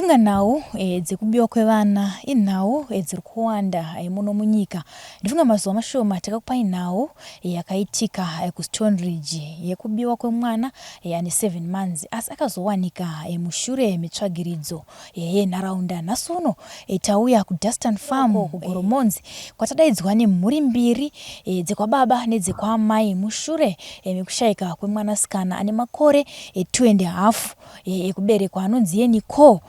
Ndifunga nhau dzekubiwa kwevana inhau dziri kuwanda muno munyika. Ndifunga mazuva mashoma takakupai nhau yakaitika kuStoneridge yekubiwa kwemwana ane 7 months asi akazowanika mushure metsvagiridzo yenharaunda. Nhasi uno tauya kuDustan Farm kuGoromonzi kwatadaidzwa nemhuri mbiri dzekwababa nedzekwaamai mushure mekushaika kwemwanasikana ane makore 2 and half ekuberekwa anonzi iye Nicole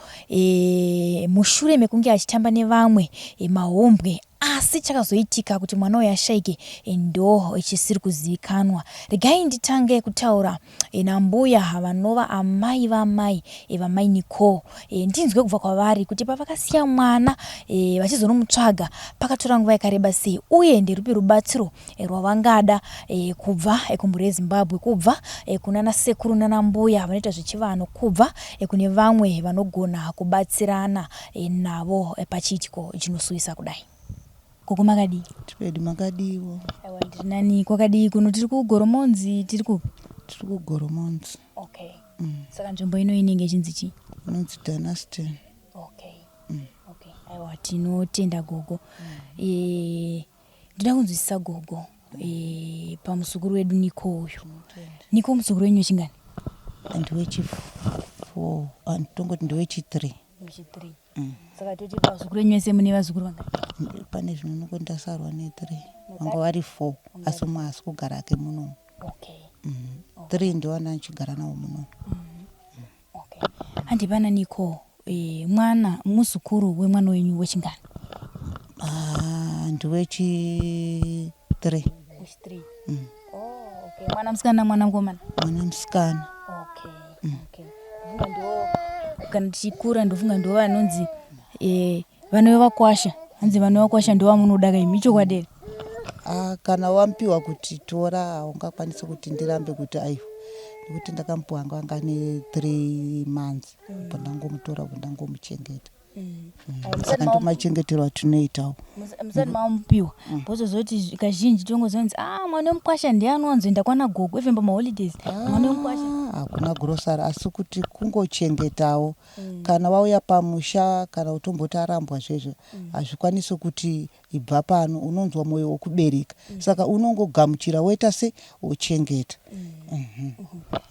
mushure mekunge achitamba nevamwe mahombwe asi chakazoitika kuti mwana uyu ashaike ndo chisiri kuzivikanwa. Regai nditange kutaura nambuya vanova amai vaamai vamai Nicole ndinzwe kubva kwavari kuti pavakasiya mwana vachizonomutsvaga pakatora nguva yakareba sei uye nderupi rubatsiro rwavangada kubva kumhuri yeZimbabwe, kubva kunana sekuru nana mbuya vanoita zvechivanhu, kubva kune vamwe vanogona kubatsirana navo pachiitiko chinosuwisa kudai. Gogo makadii? Tipedu makadiiwo? Aiwa ndiri nani, kwakadii kuno? Tiri kuGoromonzi, tiri kupi? Tiri kuGoromonzi. Okay. Saka nzvimbo ino inenge ichinzi chii? Inonzi Dynasty. Okay. Okay. Aiwa tinotenda gogo. Ndinoda kunzwisisa gogo pamuzukuru wedu Nico uyu. Nico muzukuru wenyu wechingani? Ndiwechi 4, tongoti ndiwechi 3. Wechi 3. Saka toti pavazukuru venyu vese mune vazukuru vangani? Pane zvino noko ndasarwa ne 3. Vanga vari 4 asi umwe haasi kugara hake munomu. Okay. 3 ndiwana ndichigara nawo munomu. Okay. Handi pana Nico mwana muzukuru wemwana wenyu wechingani? Ah, ndiwechi 3. Wechi 3. Oh, okay. Mwana musikana mwana mukomana? Mwana musikana. Okay. Okay. Ndofunga ndo kana tichikura ndofunga ndo vanonzi vanove vakwasha. Hanzi vanove vakwasha ndo vamunoda kaimi ichokwadi here? Ah, kana wamupiwa kuti tora haungakwanisi kuti ndirambe kuti aiwa nekuti ndakamupiwa anga anga ane 3 months bva ndangomutora bva ndangomuchengeta. Saka ndomachengetero atinoitawo. Musati mamupiwa bozozoti kazhinji tongozonzi ah mwana wemukwasha ndiye anowanzoenda kwana gogo even pamaholidays mwana wemukwasha. Ah, hakuna grocery asi kuti kungochengetawo kana wauya pamusha kana utomboti arambwa zvezvo hazvikwanisi kuti ibva pano unonzwa mwoyo wokubereka saka unongogamuchira woita se wochengeta.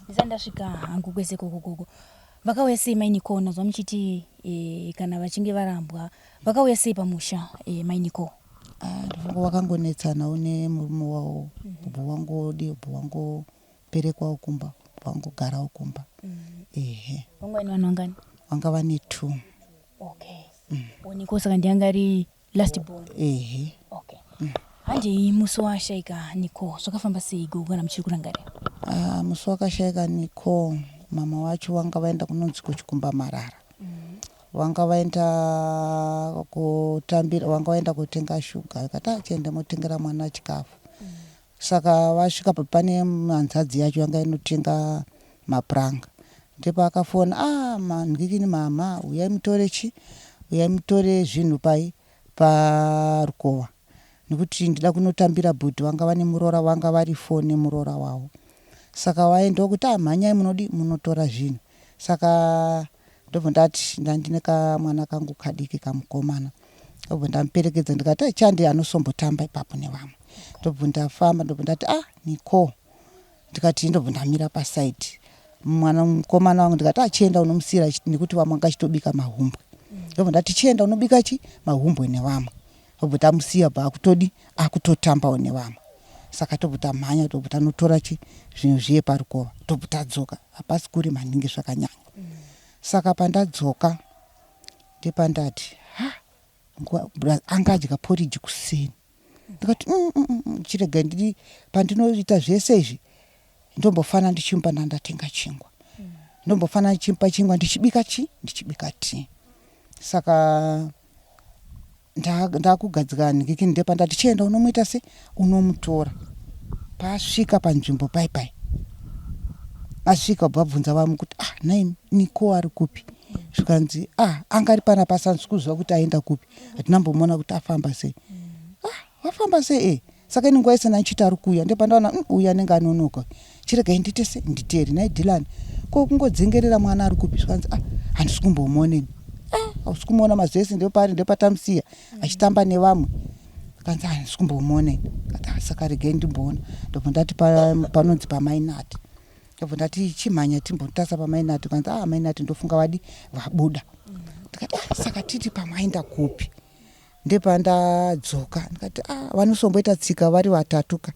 Ndisati ndasvika hangu kwese koko gogo vakauya sei mai Nicole? Nazwa muchiti kana vachinge varambwa vakauya sei pamusha mai Nicole? Ah, ndofunga vakangonetsanawo nemurume wavo bva wangodi bva wangoperekwawo kumba bva wangogarawo kumba. Ehe. Vanga vaine vanhu vangani? Vanga vane 2. Okay. Nicole saka ndiye anga ari last born. Ehe. Okay. Handei musi washaika Nicole zvakafamba sei gogo kana muchiri kurangarira? Ah, musi wakashaika Nicole mama wacho vanga vaenda kunonzi kuchikumba marara. Vanga vaenda kutambira, vanga vaenda kotenga shuga vakati ah chienda motengera mwana chikafu. Saka vasvika pane hanzvadzi yacho yanga inotenga mapuranga. Ndipo akafona ah mandikini mama uyai mutore chi uyai mutore zvinhu pai parukova nekuti ndida kunotambira bhudhi vanga vane muroora vanga vari 4 nemuroora wavo. Saka vaendawo kuti ah mhanyai munodi munotora zvinhu. Saka ndobva ndati ndandine kamwana kangu kadiki kamukomana. Ndobva ndamuperekedza ndikati chande anosombotamba ipapo nevamwe. Ndobva ndafamba ndobva ndati ah Nicole. Ndikati ndobva ndamira pasaidi. Mwana mukomana wangu ndikati ah chienda unomusiyira nekuti vamwe vanga achitobika mahumbwe. Ndobva ndati chienda unobika chi mahumbwe nevamwe. Ndobva tamusiya bva akutodi akutotambawo nevamwe. Saka tobva tamhanya tobva tanotora chi zvinhu zviye parukova tobva tadzoka. Hapasi kure maningi zvakanyanya. Saka pandadzoka ndepandati ha anga adya porridge kuseni. Ndikati chirega ndidi pandinoita zvese izvi ndombofana ndichimupa ndandatenga chingwa. Ndombofana ndichimupa chingwa ndichibika chi ndichibika tea. Saka ndakugadzika nhikiki ndepandati chienda unomuita se unomutora. Paasvika panzvimbo pai pai asvika bva bvunza vamwe kuti ah nhai Nicole ari kupi? Zvikanzi ah anga ari panapa asi handisi kuziva kuti aenda kupi. Hatina mbomuona kuti afamba sei. Ah wafamba sei eh. Saka ini nguva yese ndandichiti ari kuuya ndopandaona uyu anenge anonoka. Chiregai ndiite se nditeere nhai Dylan ko kungodzengerera mwana ari kupi? Zvikanzi ah handisi kumbomuona ini. Hausi kumuona mazuva ese ndopaari ndopatamusiya achitamba nevamwe. Kanzi handisi kumbomuona ini. Kati ah, saka regai ndimboona. Ndobva ndati panonzi pamainati. Ndobva ndati chimhanya timbotarisa pamainati. Kanzi ah mainati ndofunga vadi vabuda. Ndikati ah, saka titi pamwe aenda kupi? Ndepandadzoka ndikati ah vanosomboita tsika vari vatatu ka.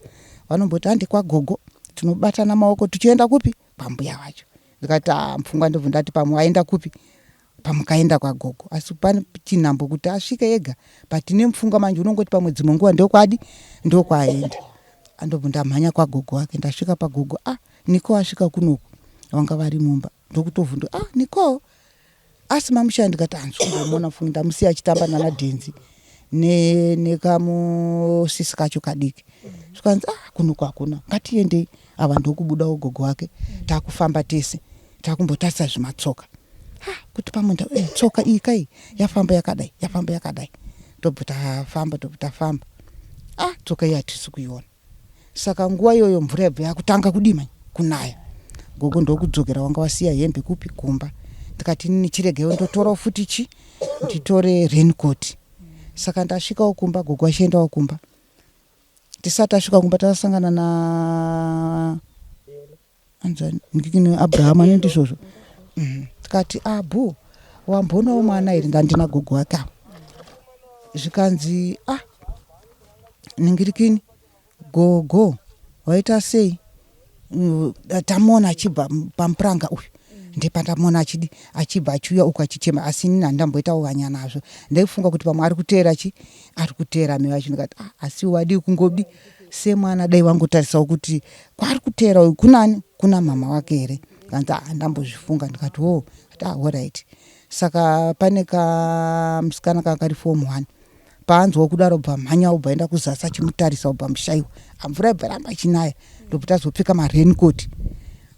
Vanomboti hande kwagogo tinobatana maoko tichienda kupi? Kwambuya vacho. Ndikati ah mupfungwa ndobva ndati pamwe vaenda kupi? Pamukaenda kwagogo asi pane chinhambo kuti asvike ega but nemupfungwa manje unongoti pamwe dzimwe nguva ndokwadi ndokwaaenda. Andobva ndamhanya kwagogo wake ndasvika pagogo ah Nicole asvika kunoku vanga vari mumba ndokutovhunduka ah Nicole asi mamushaya ndikati handisi kumbomuona fungi ndamusiya achitamba nana Dhenzi nekamusisi kacho kadiki zvikanzi ah kunoku hakuna ngatiendei ava ndokubudawo gogo wake takufamba tese takumbotarisa zvimatsoka ha kuti pamwe eh, tsoka iyi kai yafamba yakadai yafamba yakadai tobva tafamba tobva tafamba ah tsoka iyi hatisi kuiona Saka nguva iyoyo mvura yabva yakutanga kudii manje kunaya. Gogo ndokudzokera wanga wasiya hembe kupi kumba. Ndikati inini chiregaiwo ndotorawo futi chi nditore raincoat. Saka ndasvikawo kumba gogo achiendawo kumba. Tisati tasvika kumba tasangana na anzani ndikini Abraham ane ndizvozvo. Mm. Tikati abu wambonawo mwana here ndandina gogo wake ava. Zvikanzi ah ningirikini gogo waita sei mm, tamuona achibva pamupuranga uyu ndepandamuona achidi achibva achiuya uku achichema asi inini handamboitawo hanya nazvo ndaifunga kuti pamwe ari kuteera chi ari kuteera mai vacho ndikati ah, asi wadii kungodi semwana dai wangotarisawo kuti kwaari kuteera uyu kunani kuna mama wake here kanzi ah, ndambozvifunga ndikati wo ati ah, horait saka pane kamusikana kanga kari form one Paanzwa kudaro obva amhanya obva aenda kuzasi achimutarisa obva amushaiwa. Mvura yobva yaramba ichinaya ndobva tazopfeka maraincoat.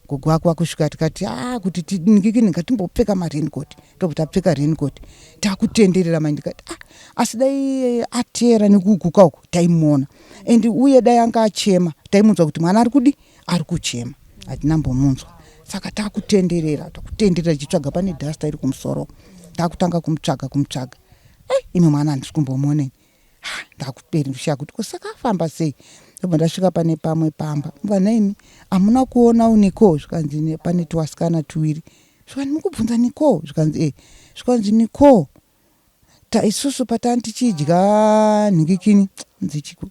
Gogo wake wakusvika tikati ah kuti ndikini ngatimbopfeka maraincoat. Ndobva tapfeka raincoat takutenderera manje ndikati ah asi dai ateera nekuguka uku taimuona and uye dai anga achema taimunzwa kuti mwana ari kudi ari kuchema hatina mbomunzwa saka takutenderera takutenderera tichitsvaga pane duster iri kumusoro takutanga kumutsvaga kumutsvaga Ei imi mwana handisi kumbomuona ini ha ndakuperi ndoshaa kuti ko saka afamba sei ndobva ndasvika pane pamwe pamba mva nhaimi hamuna kuona uNicole zvikanzi pane tuwasikana tuwiri zvikanzi mukubvunza Nicole zvikanzi e zvikanzi Nicole ta isusu patani tichidya nhingikini nzichiko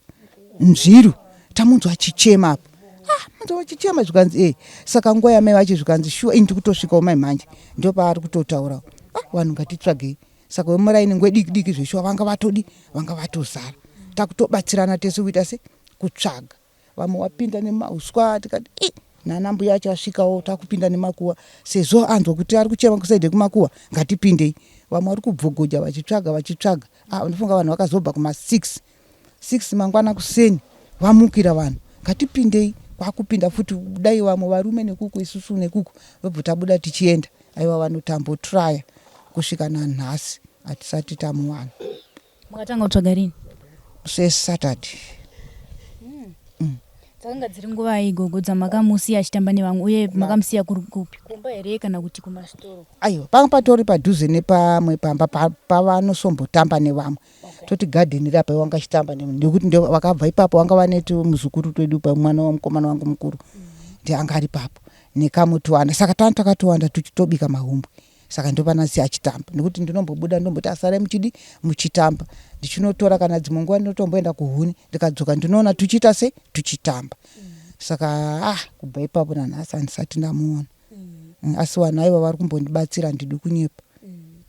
nzviru tamunzwa achichema apo ah munzwa achichema zvikanzi e saka nguva yamai vacho zvikanzi shuwa ini ndikutosvikawo mai manje ndopaari kutotaurawo ah vanhu ngatitsvagei Saka vemuraini nguva diki diki zveshuwa vanga vatodi vanga vatozara takutobatsirana tese kuita se kutsvaga vamwe vapinda nemauswa tikati i nana mbuya acho asvikawo takupinda nemakuva sezvo anzwa kuti ari kuchema kusaidhe kumakuva ngatipindei vamwe vari kubvogoja vachitsvaga vachitsvaga ah ndofunga vanhu vakazobva kuma 6 6 mangwana kuseni vamukira vanhu ngatipindei kwakupinda futi dai vamwe varume nekuku isusu nekuku vobva tabuda tichienda aiwa vanhu tambotraya kusvika nanhasi hatisati tamuwana. Makatanga kutsvaga rini? SeSaturday. Mm. Dzakanga dziri nguvai gogo dzamakamusiya achitamba nevamwe uye makamusiya kuri kupi? Kumba here kana kuti kumasitoro? Aiwa, panga patori padhuze nepamwe pamba pavanosombotamba nevamwe. Okay. Toti garden iri apa wanga achitamba nekuti ndio vakabva ipapo vanga vane tumuzukuru twedu pa mwana wamukomana wangu mukuru. Ndiye anga ari ipapo nekamutuwana saka tanga takatowanda tuchitobika mahumbwe. Saka ndopanasi achitamba nekuti ndinombobuda ndomboti asarai muchidi muchitamba ndichinotora kana dzimwe nguva ndinotomboenda kuhuni ndikadzoka ndinoona tuchiita se tuchitamba saka ah kubva ipapo nanhasi handisati ndamuona mm. Asi vanhu aiva vari kumbondibatsira handidi kunyepa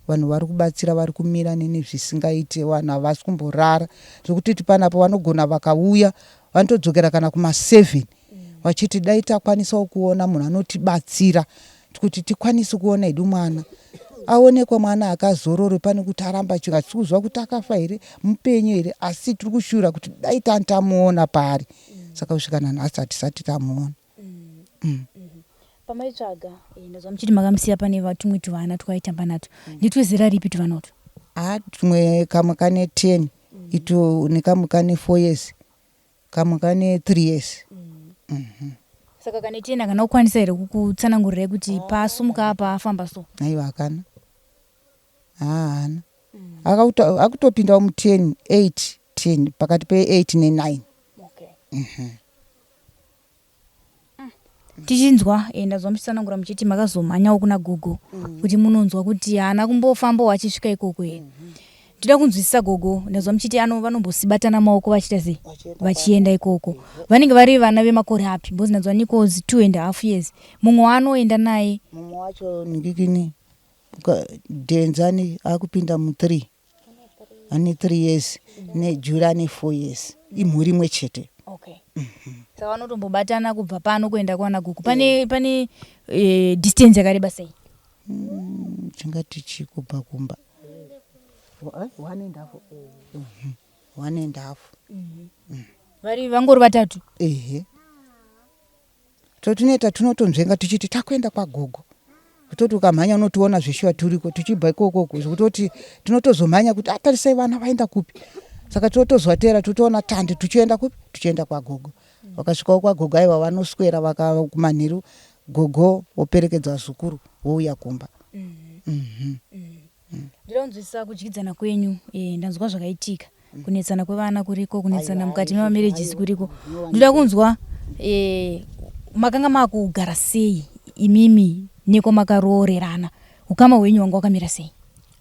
vanhu vari kubatsira vari kumira neni zvisingaite vanhu havasi kumborara zvekutiti panapo vanogona vakauya vanotodzokera kana kuma7 vachiti dai takwanisawo kuona munhu anotibatsira kuti tikwanise kuona hedu mwana aonekwa mwana akazorore pane kuti aramba achinga hatisi kuziva kuti akafa here mupenyu here asi tiri kushura kuti dai tani tamuona paari saka kusvika nanhasi hatisati tamuona mm. Pamaitsvaga eh, ndazwa muchiti makamusiya pane vatumwe tuvana twaitamba natwo ndetwezera ripi tuvana utwo? Ah, tumwe kamwe kane 10 ito nekamwe kane 4 years Kamwe kane 3 years. Saka kane 10 hakana kukwanisa here kukutsanangurirai kuti paasumuka apa afamba so? Aiwa hakana. Haana. Akutopindawo mu10, 8, 10, pakati pe8 ne9. Okay. Tichinzwa ndazwa muchitsanangura muchiti makazomhanyawo kuna gogo kuti munonzwa kuti haana kumbofambawo achisvika ikoko here. Ndoda kunzwisisa gogo, ndazwa muchiti ano vanombosibatana maoko vachiita sei vachienda ikoko. Vanenge vari vana vemakore api? Because ndazwa Nico's 2.5 years, mumwe waanoenda naye? Mumwe wacho ndikini Dhenzani, akupinda mu3, ane 3 years, neJura ane 4 years. Imhuri imwe chete. Okay, saka vanotombobatana kubva pano kuenda kwana gogo. Pane distance yakareba sei? Tingati chi kubva kumba 1.5, 1.5. Vari vangori vatatu? Ehe, totinoita tunotonzvenga tichiti takuenda kwagogo, kutoti ukamhanya unotiona zveshuwa turiko tichibva ikokoko, zvekutoti tinotozomhanya kuti atarisai vana vaenda kupi. Saka totozvatera totoona tande tuchienda kupi, tuchienda kwagogo. Vakasvikawo kwagogo, aiwa, vanoswera vaka kumanheru, gogo woperekedza vazukuru wouya kumba. Ndoda kunzwisisa kudyidzana kwenyu. Ndanzwa zvakaitika, kunetsana kwevana kuriko, kunetsana mukati memamarriages kuriko. Ndoda kunzwa makanga makugara sei imimi nekwamakaroorerana? Ukama hwenyu hwanga hwakamira sei?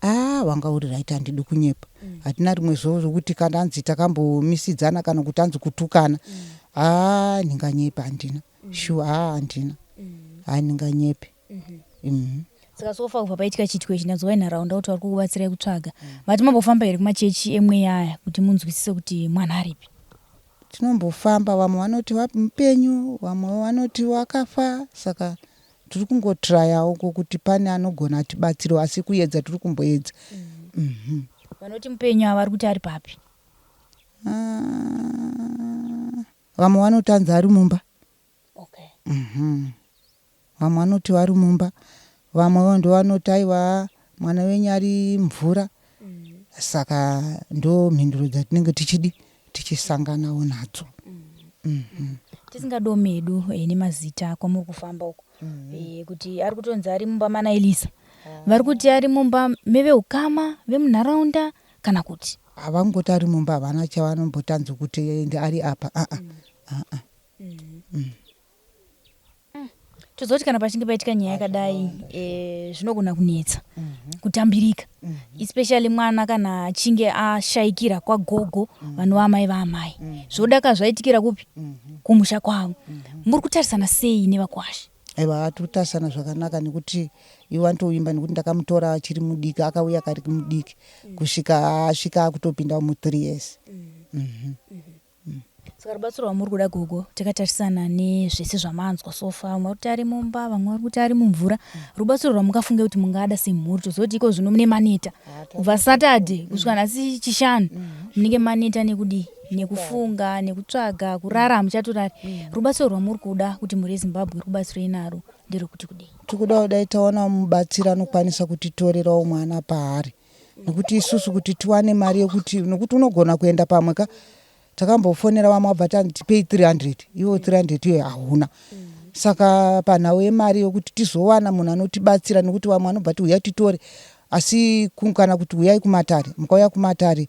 Ah, wanga uri right, handidi kunyepa. Hatina rimwe zuva zvokuti kana anzi takambomisidzana kana kuti anzi kutukana. Haa, ndinganyepa, handina shuwa. Haa, handina, haa, ndinganyepe. Saka so far kubva paitika chiitiko ichi, ndanzwa venharaunda kuti vari kukubatsirai kutsvaga. Mati mambofamba here kumachechi emweya aya kuti munzwisise kuti mwana aripi? Tinombofamba. Vamwe vanoti mupenyu, vamwe vanoti wakafa. Saka tiri kungotrayawo kuti pane anogona atibatsirawo, asi kuedza tiri kumboedza. Vanoti mupenyu ava vari kuti ari papi? Ah, vamwe vanoti anzi ari mumba. Vamwe vanoti vari mumba, vamwewo ndo vanoti aiwa, mwana wenyu ari mvura. Saka ndo mhinduro dzatinenge tichidi tichisanganawo nadzo. Tisingadomi hedu nemazita kwamuri kufamba uko, kuti ari kutonzi ari mumba mana Elisa, vari kuti ari mumba meveukama vemunharaunda, kana kuti? Havangoti ari mumba, havana chavanombotanzi kuti ende ari apa, aa aa. Tozoti kana pachinge paitika nyaya yakadai, zvinogona kunetsa kutambirika, especially mwana kana achinge ashayikira kwagogo vanova amai vaamai. Zvoda ka zvaitikira kupi? Kumusha kwavo. Muri kutarisana sei nevakwasha? Aiwa, tiri kutarisana zvakanaka nekuti ivo vanotoimba nekuti ndakamutora achiri mudiki, akauya kari mudiki kusvika asvika akutopinda mu3 years. Saka rubatsiro rwamuri kuda gogo, takatarisana nezvese zvamanzwa so far, vamwe vari kuti ari mumba, vamwe vari kuti ari mumvura, rubatsiro rwamungafunge kuti mungada semhuri? Tozoti iko zvino mune maneta kubva Saturday kusvika nhasi Chishanu, munenge maneta nekudii, nekufunga, nekutsvaga, kurara hamuchatorari. Rubatsiro rwamuri kuda kuti mhuri yeZimbabwe iri kubatsirei naro nderekuti kudii? Tiri kuda kudai taona mubatsiri anokwanisa kutitorerawo mwana paari, nekuti isusu kuti tiwane mari yekuti, nekuti unogona kuenda pamwe ka, takambofonera vamwe vabva tanzi tipei 300, iwo 300 iyoyo hauna. Saka panhau yemari yokuti tizowana munhu anotibatsira, nekuti vamwe vanobva ti uyai titore, asi kana kuti uyai kumatare, mukauya kumatare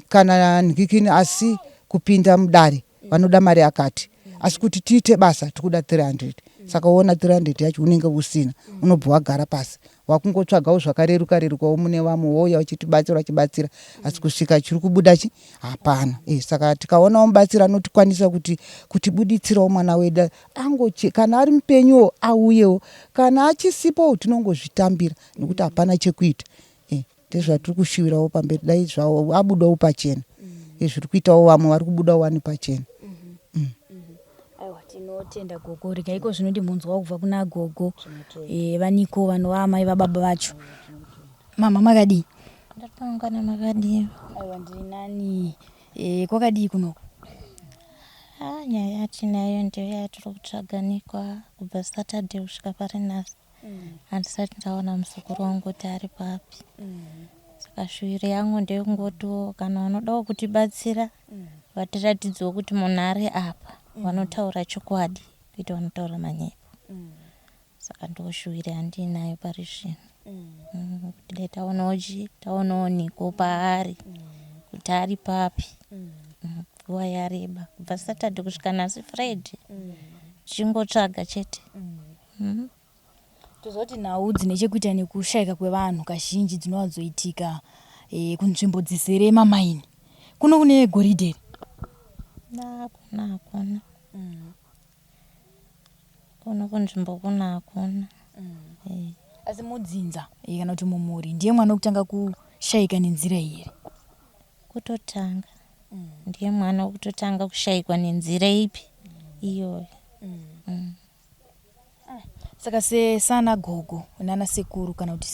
kana ndikini, asi kupinda mudare vanoda mari yakati, asi kuti tiite basa tikuda 300. Saka uona 300 yacho unenge usina, unobva wagara pasi wakungotsvagawo zvakareruka rerukawo mune vamwe wouya uchitibatsira uchibatsira, asi kusvika chiri kubuda chi hapana. Saka tikaonawo mubatsiri anotikwanisa kuti kutibuditsirawo mwana wedu angoche, kana ari mupenyuwo auyewo, kana achisipo tinongozvitambira nekuti hapana chekuita. Ndezvatiri kushuvirawo pamberi, dai zvavo abudawo pachena. Zviri kuitawo vamwe vari kubudawo wani pachena. Aiwa, tinotenda gogo. Rega iko zvino ndimbonzwawo kubva kuna gogo vaniko vanova amai vababa vacho. Mama, makadii? Ndapangana, makadii? Aiwa, ndiri nani. Kwakadii kunoko? Ah, nyaya yatinayo ndiyo yatiri kutsvaganikwa kubva Saturday kusvika pari nhasi. Handisati ndaona muzukuru wangu kuti ari papi. Saka shuviro yangu ndeyekungotiwo kana vanodawo kutibatsira vatiratidzewo kuti munhu ari apa, vanotaura chokwadi kwete vanotaura manyepo. Saka ndoshuwira yandiinayo pari zvino kuti dai taonawo chii, taonawo Niko paari, kuti ari papi. Nguva yareba kubva Saturday kusvika nhasi Friday tichingotsvaga chete. Toziva kuti nhau dzine chekuita nekushaika kwevanhu kazhinji dzinowanzoitika kunzvimbo dzizere mamaini. Kuno kune goridhe here? Hakuna, hakuna. Kuno kunzvimbo kuno hakuna. Asi mudzinza kana kuti mumhuri ndiye mwana wekutanga kushaika nenzira iyi here? Kutotanga. Ndiye mwana wekutotanga kushaikwa nenzira ipi iyoyo. Saka sesana gogo nana sekuru kana kuti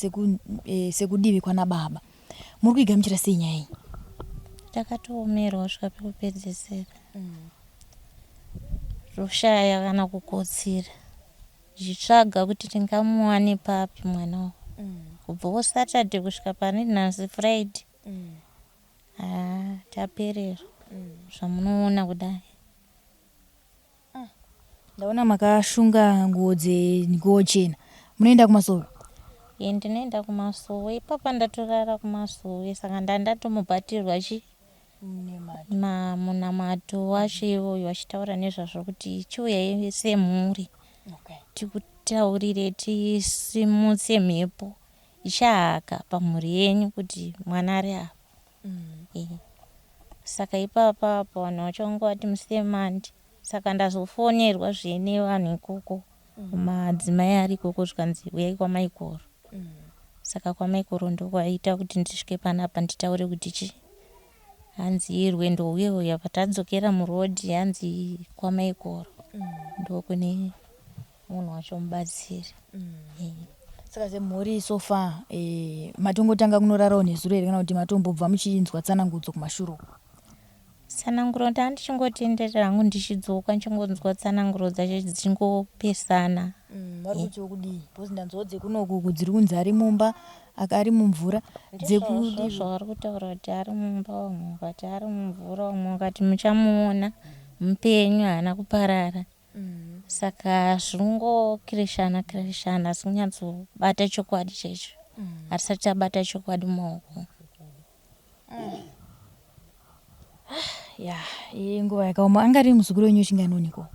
sekudivi kwana baba muri kuigamuchira sei nyaya iyi? Takatoomerwa kusvika pekupedzesera. Toshaya kana kukotsira tichitsvaga kuti tingamuwane papi mwana uyu. Kubvawo Saturday kusvika pane nhasi Friday. Haa tapererwa zvamunoona kudai. Ndaona makashunga nguo dzenguo chena. Munoenda kumasowe? Ee ndinoenda kumasowe. Ipapa ndatorara kumasowe saka ndandatomubhatirwa chi munamato wacho iwoyo vachitaura nezvazvo kuti chiuyai semhuri tikutaurire tisimutse mhepo ichahaka pamhuri yenyu kuti mwana ari apa. Saka ipapa apo vanhu vacho vanga vati musemandi saka ndazofonerwa zve nevanhu ikoko madzimai ari ikoko zvikanzi uyai kwamaikoro. Saka kwamaikoro ndokwaita kuti ndisvike panapa nditaure kuti chi hanzi rwendo uye uya patadzokera muroad hanzi kwamaikoro ndokune munhu wacho mubatsiri. Saka semhuri so far matongotanga kunorarawo nezuro here kana kuti matombobva muchinzwa tsanangudzo kumashure uko? Tsananguro ndanga ndichingotenderera hangu ndichidzoka ndichingonzwa tsananguro dzacho dzichingopesana. Vari kutiwo kudii? Because ndanzwawo dzekunoku dziri kunzi ari mumba ari mumvura. Ndizvozvo zvavari kutaura kuti ari mumba vamwe vakati ari mumvura vamwe vakati muchamuona mupenyu haana kuparara. Saka zvingokireshana kireshana asi kunyatsobata chokwadi chaicho hatisati tabata chokwadi mumaoko. Ya, inguva yakaoma. Anga ari muzukuru wenyu wechingani oniko?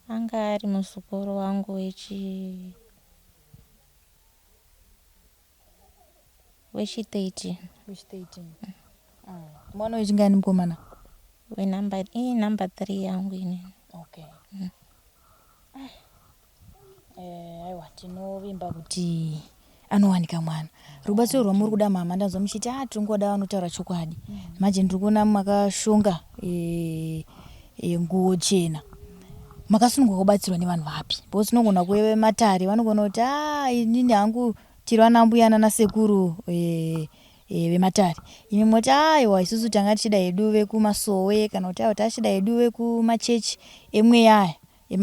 Anga ari muzukuru wangu wechi wechi 13. Wechi 13. Mwana wechingani mukomana? Wenumber iyi number 3 yangu inini. Okay. Aiwa tinovimba kuti anowanika mwana. Rubatsiro rwamuri kuda mama ndanzwa muchiti ah tiringoda vanotaura chokwadi. Manje ndiri kuona makashonga nguo chena. Makasununguka kubatsirwa nevanhu vapi? Because tinogona kuve matare vanogona kuti ah inini hangu tiri vana mbuya nana sekuru vematare. Imi moti aiwa isusu tanga tichida hedu vekumasowe kana kuti aiwa tachida hedu vekumachechi emweya aya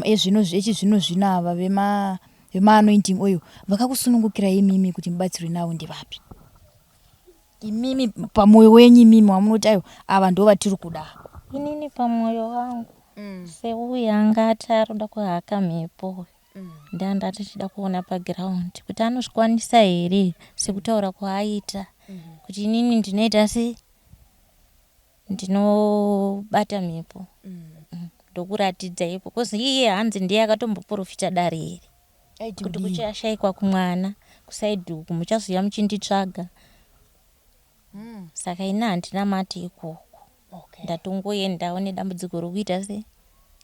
ezvino echizvino zvino ava vema vemaanointing oil vakakusunungukirai imimi kuti mubatsirwe navo ndevapi? Imimi pamwoyo wenyu imimi wamunoti aiwa ava ndo vatiri kuda. Inini pamwoyo wangu seuyu anga ati arikuda kuhaka mhepo ndanga tichida kuona pagiraundi kuti anozvikwanisa here sekutaura kwaaita kuti inini ndinoita sei ndinobata mhepo ndokuratidza ipo bcause iye hanzi ndiye akatomboprofita dare iri Aiti kuti kudii? kuchashaikwa kumwana kusaidhi uku muchazouya muchinditsvaga saka ini handina mati ikoko. Okay. Ndatongoendawo nedambudziko rokuita sei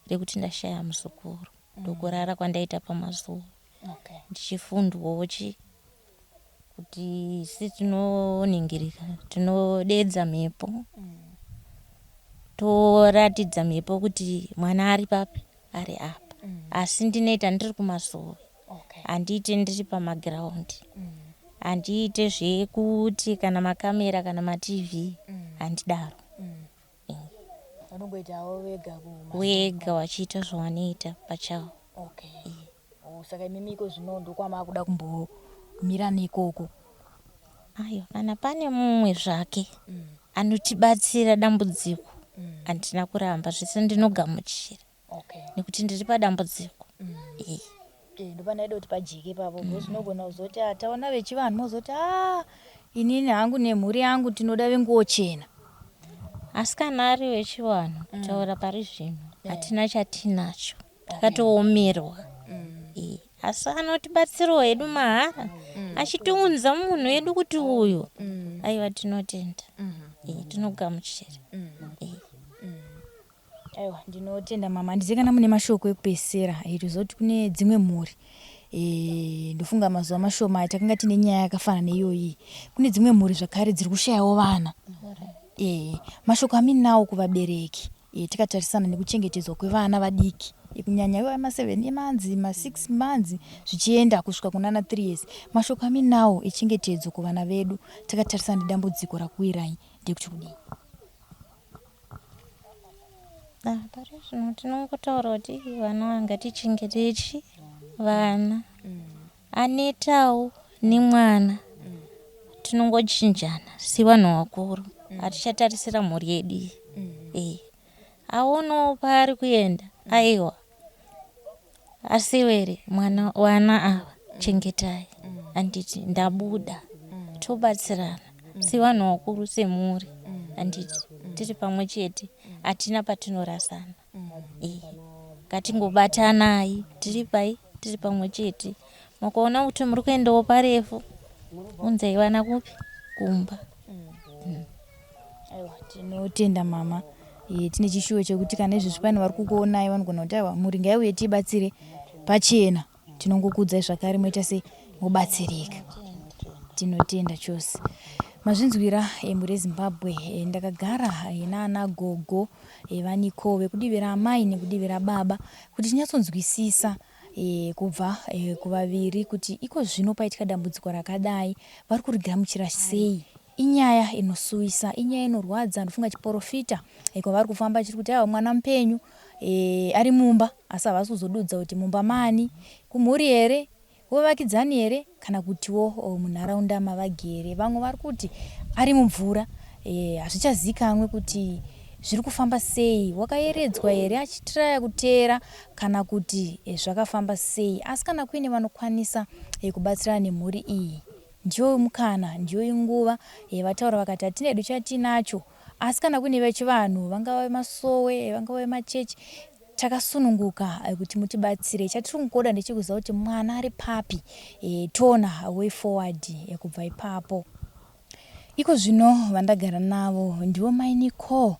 rekuti ndashaya muzukuru ndokurara kwandaita pamazuva Okay. ndichifundwawo chi kuti isi tinoningirika tinodedza mhepo toratidza mhepo kuti mwana ari papi ari apa asi ndinoita ndiri kumasowe Okay. handiite ndiri pamagiraundi handiite zvekuti kana makamera kana matv handidaro. Vanongoitawo vega kuma. Wega wachiita zvawanoita pachavo. Okay. Oh, saka imimi iko zvino ndokwamakuda kumbomira nekoko. Aiwa kana pane mumwe zvake anotibatsira dambudziko handina kuramba zvese ndinogamuchira Okay. nekuti ndiri padambudziko. Eh, ndopandaida kuti pajeke ipapo because unogona kuzoti ah, taona vechivanhu mozoti a inini hangu nemhuri yangu tinoda venguo chena. Asi kana ari vechivanhu, kutaura pari zvino hatina chatinacho, takatoomerwa. Eh, asi anotibatsirawo hedu mahara achitiunza munhu wedu kuti uyu, aiwa, tinotenda. Eh, tinogamuchira. Eh. Aiwa, ndinotenda mama. Handizivi kana mune mashoko ekupedzisira. Tozoti kune dzimwe mhuri, ndofunga mazuva mashoma aya takanga tine nyaya yakafanana neiyoyi. Kune dzimwe mhuri zvakare dziri kushayawo vana. Mashoko aminawo kuvabereki, tikatarisana nekuchengetedzwa kwevana vadiki, kunyanya ivo ma7 months, ma6 months, zvichienda kusvika kunana 3 years, mashoko aminawo echengetedzo kuvana vedu takatarisana nedambudziko rakuwirai ndekuti kudii? Ah, pari zvino tinongotaura kuti vana ngatichengetechi vana. Anetawo nemwana, tinongochinjana sevanhu vakuru, hatichatarisira mhuri yedu iyi. Eh, aonawo paari kuenda, aiwa, asewere mwana. Vana ava chengetai, handiti? Ndabuda, tobatsirana sevanhu vakuru, semhuri, handiti? Tiri pamwe chete, hatina patinorasana. Eh, ngatingobatanai, tiri pai, tiri pamwe chete. Mukaona kuti muri kuendawo parefu, unzai vana kupi? Kumba. Aiwa, tinotenda mama. Tine chishuwo chekuti kana izvezvi pane vari kukuonai vanogona kuti aiwa, mhuri ngaiuye tiibatsire pachena. Tinongokuudzai zvakare, moita sei, mobatsirika. Tinotenda chose. Mazvinzwira, mhuri yeZimbabwe. Ndakagara naana gogo vaNicole vekudivi raamai nekudivi rababa kuti tinyatsonzwisisa kubva kuvaviri kuti iko zvino paitika dambudziko rakadai vari kurigamuchira sei. Inyaya inosuwisa, inyaya inorwadza. Ndofunga chiprofita kwavari kufamba chiri kuti aiwa, mwana mupenyu, ari mumba, asi havasi kuzodudza kuti mumba maani, kumhuri here, wevakidzani here, kana kutiwo munharaunda mavagere. Vamwe vari kuti ari mumvura. Hazvichazikanwe kuti zviri kufamba sei, wakayeredzwa here achitiraya kuteera, kana kuti zvakafamba sei. Asi kana kuine vanokwanisa kubatsirana nemhuri iyi, ndiyo mukana, ndiyo nguva. Vataura vakati hatina hedu chatinacho, asi kana kuine vechivanhu, vangava vemasowe, vangava vemachechi, takasununguka kuti mutibatsire. Chatiri kungoda ndechekuziva kuti mwana ari papi, toona way forward kubva ipapo. Iko zvino vandagara navo ndivo mai Nicole,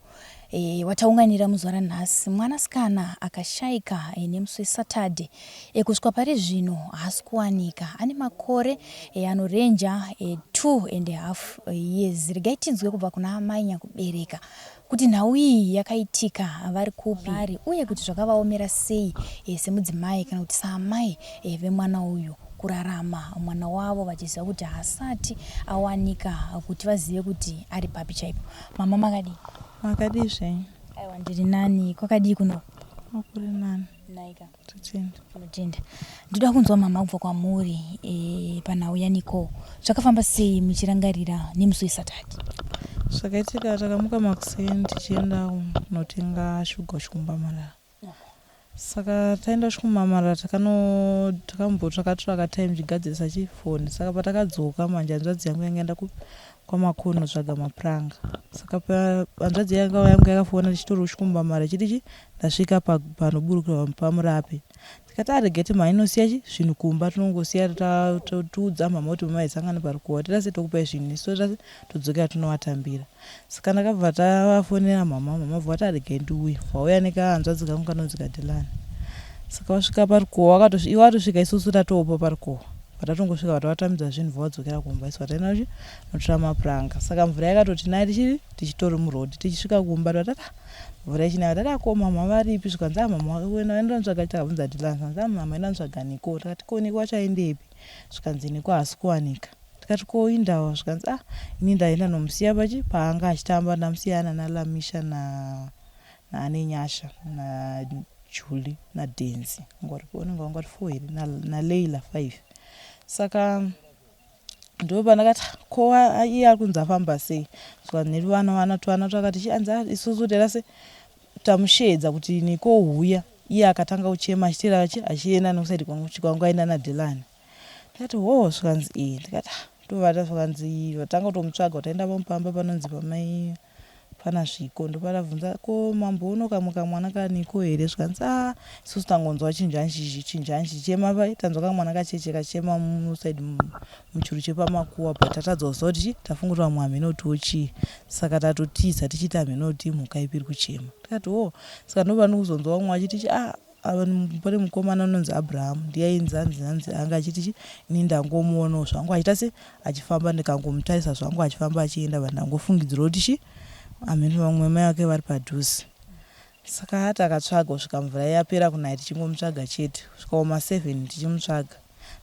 wataunganira muzuva ranhasi. Mwanasikana akashayika nemusi weSaturday, kusvika pari zvino haasi kuwanika. Ane makore anorenja 2.5 years. Regai tinzwe kubva kuna mai nyakubereka kuti nhau iyi yakaitika vari kupi vari, uye kuti zvakavaomera sei semudzimai kana kuti saamai vemwana uyu kurarama mwana wavo vachiziva kuti haasati awanika, kuti vazive kuti ari papi chaipo. Mama, makadii? Makadii zvenyu? Aiwa, ndiri nani. Kwakadii kuno? Kuri nani. Naika. Totenda. Tinotenda. Ndoda kunzwa mama kubva kwamuri, panhau yaNicole, zvakafamba sei muchirangarira nemusi weSaturday? Zvakaitika, takamuka makuseni tichienda kunotenga shuga kuChikumbamarara. Saka taenda kuChikumbamarara, takambotsvaka time tichigadzirisa chifoni. Saka patakadzoka manje, hanzvadzi yangu yanga yaenda kwaMakoni kunotsvaga mapuranga. Saka hanzvadzi yangu yakafona tichitori kuChikumbamarara ichiti chi ndasvika panoburukirwa paMurape. Tikati arege timhanye tinosiya chi zvinhu kumba, tinongosiya totiudza mama kuti mama isangane parukova, toita sei, tokupai zvinhu, isu toita sei, todzokera tinovatambira. Saka ndakabva tavafonera mama, mama bva vati aregai ndiuye. Vauya nekahanzvadzi kangu kanonzi kaDhilani. Saka vasvika parukova, ivo vatosvika isusu tatopa parukova. Patatongosvika vatovatambidza zvinhu, bva vadzokera kumba, isu vataenda kunotora mapuranga. Saka mvura yakatoti naye tichiri tichitori murodhi. Tichisvika kumba tati mvura ichinaya, tati ko mama varipi? Zvikanzi a mama vaenda notsvaga. Takabvunza Dhilani, zvikanzi a mama enda notsvaga Niko. Tikati ko Niko wacho aendepi? Zvikanzi Niko haasi kuwanika. Tikati ko indawa? Zvikanzi ah, ini ndaenda nomusiya pachi paanga achitamba, ndamusiyana naLamisha naAnenyasha naJuli naDenzi, unenge wanga vari four here, naLeila, five. Saka ndo pandakati ko iye ari kunzi afamba sei? Zvikanzi nevana vana twana twakati chi anzi isusu taita se tamushedza kuti Niko huya. Iye akatanga kuchema achiteera achi achienda nekusaidi kwangu kusvika kwangu aenda naDylan. Ndikati hoo zvikanzi ee ndikati ah ndovata zvikanzi vatanga kutomutsvaga kuti aenda pamupamba panonzi pamai pana Zviko ndopatabvunza ko mamboona kamwe kamwana kaniko here zvikanzi ah isusu tangonzwa chinjanji chinjanji chema pai tanzwa kamwana kacheche kachema musaidi muchuru chepamakuwa but tatadza kuziva kuti chii tafunga kuti vamwe hameno kutiwo chii saka tatotiza tichiti hameno kuti imhuka ipi iri kuchema tikati hoo saka ndopandikuzonzwa vamwe vachiti chi ah pane mukomana anonzi Abraham ndiye ainzi hanzi hanzi anga achiti chi ini ndangomuonawo zvangu achiita se achifamba ndikangomutarisa zvangu achifamba achienda but ndangofungidzira kuti chi hameno vamwe mai vake vari padhuze saka takatsvaga kusvika mvura yapera kunaya tichingomutsvaga chete kusvika kuma seven tichimutsvaga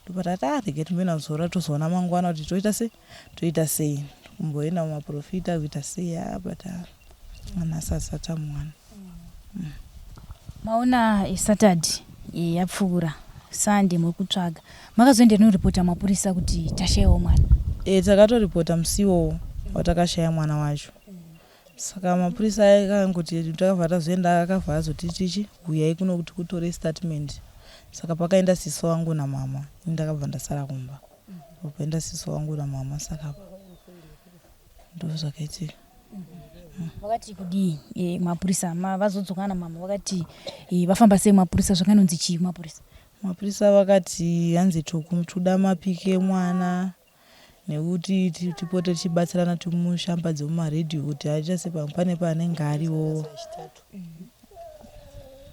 ndopatati ah rege timboenda kuzorora tozoona mangwana kuti toita sei toita sei kumboenda kumaprofita kuita sei ah but ah, nhasi asati amuwana Maona Saturday yapfuura Sunday muri kutsvaga makazoenda noripota mapurisa kuti tashaiwa mwana? E, takatoripota musi iwowo watakashaya mwana wacho. Saka mapurisa akangoti takabva tazoenda akabva azoti tichi huyai kuno kuti kutore statement. Saka pakaenda sisi wangu namama, ini ndakabva ndasara kumba. Paenda sisi wangu namama saka ndozvakaitika. Vakati kudii e, mapurisa vazodzoka namama vakati e, vafamba sei mapurisa zvakanonzi chii mapurisa? Mapurisa vakati hanzi toda mapiki emwana nekuti tipote tichibatsirana timushambadze mumaredhiyo kuti aita sepamwe pane paanenge ariwo.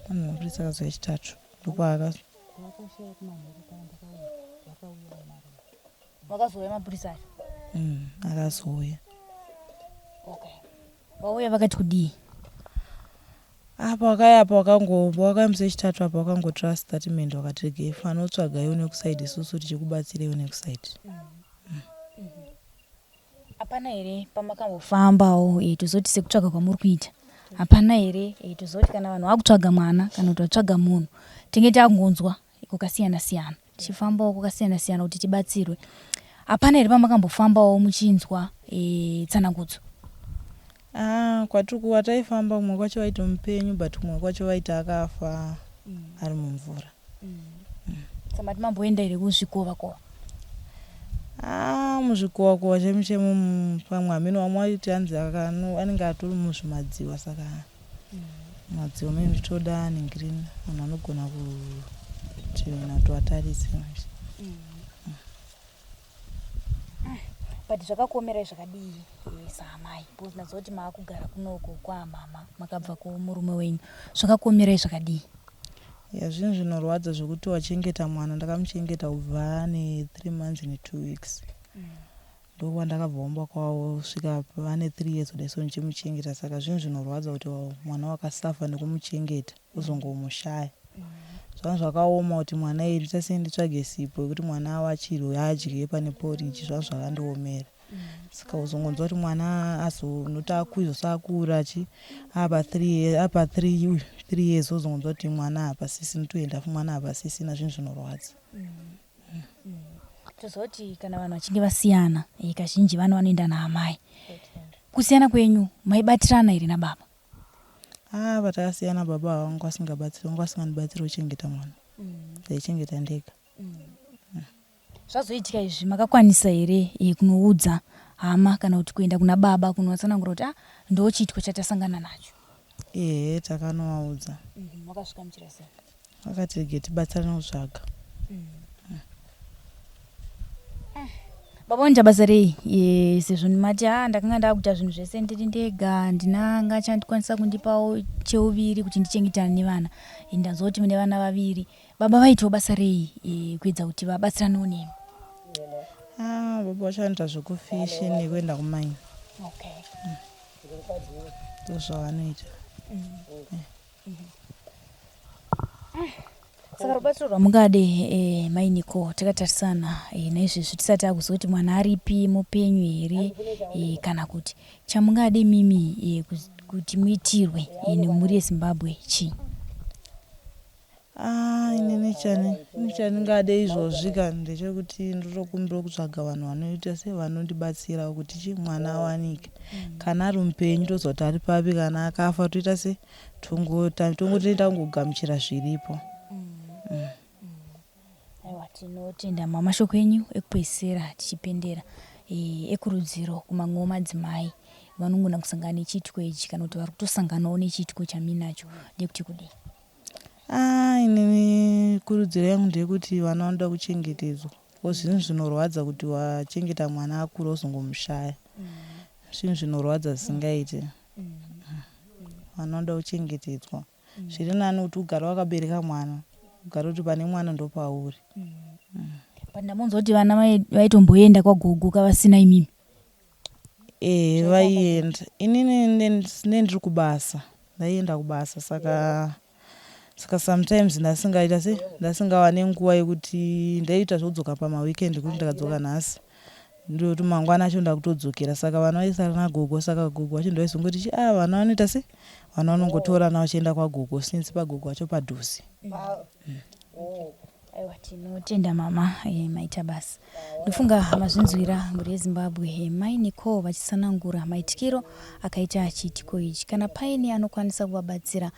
Vanhu mapurisa akazouya chitatu ndopaaka Vakazouya mapurisa acho? Akazouya. Okay. Vauya vakati kudii? Apa wakaya apa wakango wakauya musi wechitatu apa wakangotora statement wakati regei fanotsvaga iwe nekusaidi isusu tichikubatsira iwe nekusaidi. Hapana here pamakambofambawo e, tozoti sekutsvaga kwamuri kuita hapana here e, tozoti kana vanhu vakutsvaga mwana kana kuti vatsvaga munhu tinge takungonzwa kwakasiyana siyana tichifambawo kwakasiyana siyana kuti tibatsirwe hapana here pamakambofambawo muchinzwa e, tsanangudzo? Ah, kwatiri kwataifamba kumwe kwacho vaiti mupenyu but kumwe kwacho vaiti akafa ari mumvura. Samati mamboenda here kuzvikova kova? Ah, muzvikova kova chemo chemo pamwe hameno vamwe vaiti hanzi anenge atori muzvimadziwa saka madziwa mene toda anengirini vanhu vanogona kuti natoatarise manje. But zvakakuomerai zvakadii saamai because ndaziva kuti maakugara kunoko kwamama makabva kumurume wenyu zvakakuomerai zvakadii? Ya zvinhu zvinorwadza zvekuti wachengeta mwana ndakamuchengeta kubva ane 3 months ne2 weeks ndokwandakabva kumba kwavo kusvika ane 3 years kudai so ndichimuchengeta saka zvinhu zvinorwadza kuti mwana wakasafa nekumuchengeta uzongomushaya zvanga zvakaoma kuti mwana iri ndichasei nditsvage sipo yekuti mwana awachirwe adye pane poriji zvanga zvakandiomera saka uzongonzwa kuti mwana azonoti akuizosakura chi apa 3 apa 3 3 years uzongonzwa kuti mwana hapasisina toenda mwana hapasisina zvinhu zvinorwadza. Tozoti kana vanhu vachinge vasiyana e, kazhinji vana vanoenda naamai kusiyana kwenyu maibatirana here nababa? Ah, patakasiyana baba vangu vasingabatsiri vanga vasingandibatsiri kuchengeta mwana ndaichengeta ndega. Zvazoitika izvi makakwanisa here e, kunoudza hama kana kuti kuenda kuna baba kunovatsanangura kuti ah ndo chiitiko chatasangana nacho? Ehe takanovaudza. Makasvika muchira sei? Vakati rege tibatsirane kutsvaga. Baba vanoita basa rei e, sezvo mati ah ndakanga ndakuita zvinhu zvese ndiri ndega handina chandikwanisa kundipawo cheuviri kuti ndichengetane nevana e, ndanzwa kuti mune vana vaviri baba vaitawo basa rei e, kuedza kuti vabatsiranewo nemi? Ah, baba vacho vanoita zvekufishi nekuenda kumaini. Okay. Ndozvavanoita. Saka rubatsiro rwamungade e, mai Nicole takatarisana e, naizvezvi tisati akuziva kuti mwana aripi mupenyu here e, kana kuti chamungade mimi e, kuti muitirwe e, nemhuri yeZimbabwe chii? Ah, inini chani ini chandingade izvozvi ka ndechekuti ndotokumbira kutsvaga vanhu vanoita se vanondibatsira kuti chi mwana awanike. Kana ari mupenyu toziva kuti ari papi, kana akafa toita se tongotoenda kungogamuchira zviripo. Aiwa, tinotenda mashoko enyu ekupedzisira tichipendera ekurudziro kumamwewo madzimai vanogona kusangana nechiitiko ichi kana kuti vari kutosanganawo nechiitiko chaminacho ndekuti kudii? Ah, inini kurudziro yangu ndeyekuti vana vanoda kuchengetedzwa. Because zvinhu zvinorwadza kuti wachengeta mwana akura wozongomushaya. Zvinhu zvinorwadza zvisingaite. Vana vanoda kuchengetedzwa. Zviri nani kuti ugare wakabereka mwana, ugare kuti pane mwana ndopauri. But ndamonzwa kuti vana vaitomboenda kwagogo kavasina imimi. Eh, vaienda. Inini ndine ndiri kubasa. Ndaienda kubasa saka sometimes ndasingaita se ndasingawane nguva yekuti ndaiita zvekudzoka pamaweekend, kuti ndakadzoka nhasi ndoti mangwana acho ndakutodzokera. Saka vana vaisara nagogo, saka gogo vacho ndovaizongoti chi ah, vana vanoita se vana vanongotorana vachienda kwagogo since pagogo vacho padhuze. Aiwa, tinotenda mama, maita basa. Ndofunga mazvinzwira, mhuri yeZimbabwe, mai Nicole vachitsanangura maitikiro akaita chiitiko ichi. Kana paine anokwanisa kuvabatsira,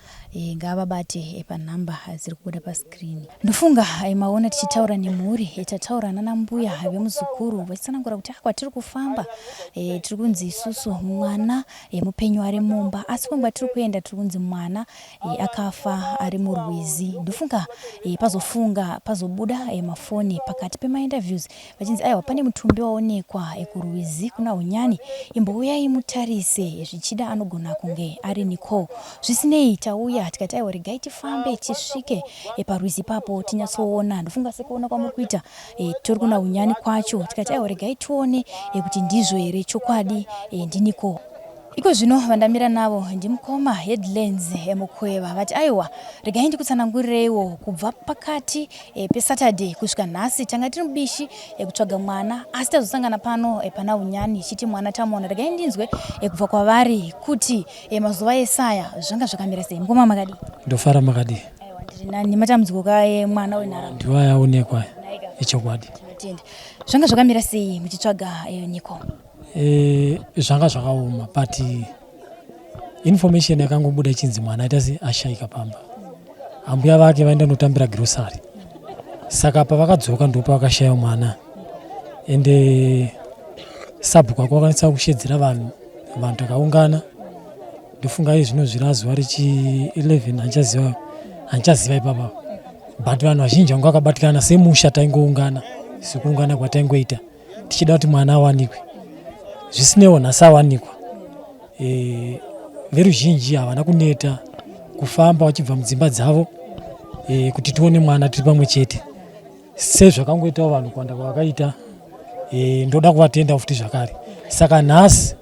ngaavabate panhamba dziri kubuda pascreen. Ndofunga maona tichitaura nemhuri, tataura nana mbuya vemuzukuru vachitsanangura kuti kwatiri kufamba, tiri kunzi isusu mwana mupenyu ari mumba, asi kwenguva tiri kuenda tiri kunzi mwana akafa ari murwizi. Ndofunga pazofunga pazobuda mafoni pakati pemainterviews vachinzi aiwa, pane mutumbi waonekwa kurwizi kuna Hunyani, imbouyai mutarise, zvichida anogona kunge ari Nicole. Zvisinei, tauya tikati aiwa, regai tifambe tisvike parwizi ipapo tinyatsoona. Ndofunga sekuona kwamuri kuita, tori kuna Hunyani kwacho. Tikati aiwa, regai tione kuti ndizvo here, chokwadi ndiNicole. Iko zvino vandamira navo ndimukoma Headlands Mukweva. Vati aiwa, regai ndikutsanangurireiwo kubva pakati peSaturday kusvika nhasi tanga tiri mubishi kutsvaga mwana, asi tazosangana pano pana Unyani chiti mwana tamuona. Regai ndinzwe kubva kwavari kuti mazuva esaya zvanga zvakamira sei. Mukoma, makadii? Ndofara, makadii? Aiwa, ndiri nani. Matambudziko ka mwana wenharaunda. Ndiwo ayaonekwa, ichokwadi. Tinotenda. Zvanga zvakamira sei muchitsvaga Nicole? Zvanga zvakaoma, but information yakangobuda ichinzi mwana aita se ashayika pamba, ambuya vake vaenda notambira grocery, saka pavakadzoka ndo pavakashaya mwana. Ende sabhuku akakwanisa kushedzera vanhu, vanhu takaungana. Ndofunga iye zvino zvira zuva rechi 11, handichaziva, handichaziva ipapa, but vanhu vazhinji vanga vakabatikana. Semusha taingoungana sekuungana kwataingoita tichida kuti mwana awanikwe. Zvisinewo nhasi awanikwa. Veruzhinji havana kuneta kufamba vachibva mudzimba dzavo kuti tione mwana tiri pamwe chete, sezvakangoitawo vanhu kuwanda kwavakaita. Ndoda kuvatenda futi zvakare. Saka nhasi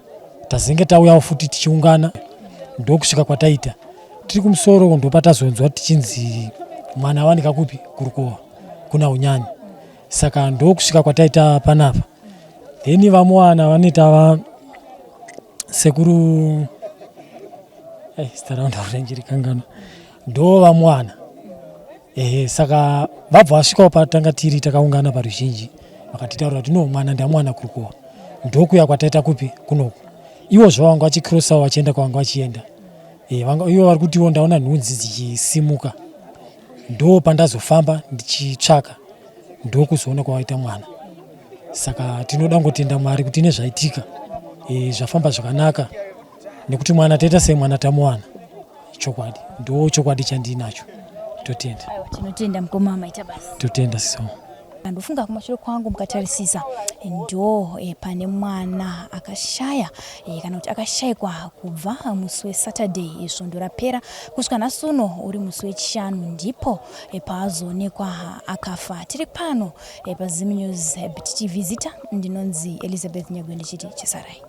tazenge tauyawo futi tichiungana, ndokusvika kwataita tiri kumusoro, ndopatazonzwa tichinzi mwana awanika kupi, kuRukowa kuna Unyani. Saka ndokusvika kwataita panapa. Then vamuwana vanoita va sekuru, zita ravo ndakuranjirikanganwa, ndo vamuwana. Ehe, saka vabva vasvikawo patanga tiri takaungana paruzhinji, vakatitaurira kuti no, mwana ndamuwana kuRukowa. Ndokuya kwataita kupi, kunoku. Ivo zvavo vanga vachikrosawo vachienda kwavanga vachienda. Ivo vari kutiwo ndaona nhunzi dzichisimuka, ndo pandazofamba ndichitsvaka, ndokuzoona kwavaita mwana. Saka tinoda ngotenda Mwari kuti nezvaitika zvafamba zvakanaka, nekuti mwana taita sei, mwana tamuwana. Chokwadi, ndo chokwadi chandinacho. Totenda. Tinotenda mukoma, maita basa. Totenda siso. Ndofunga kumashure kwangu mukatarisisa ndo pane mwana akashaya, kana kuti akashayikwa kubva musi weSaturday svondo rapera kusvika nhasi uno uri musi weChishanu, ndipo paazoonekwa akafa. Tiri pano paZim News BTTV. Zita ndinonzi Elizabeth Nyagwe, ndichiti chesarai.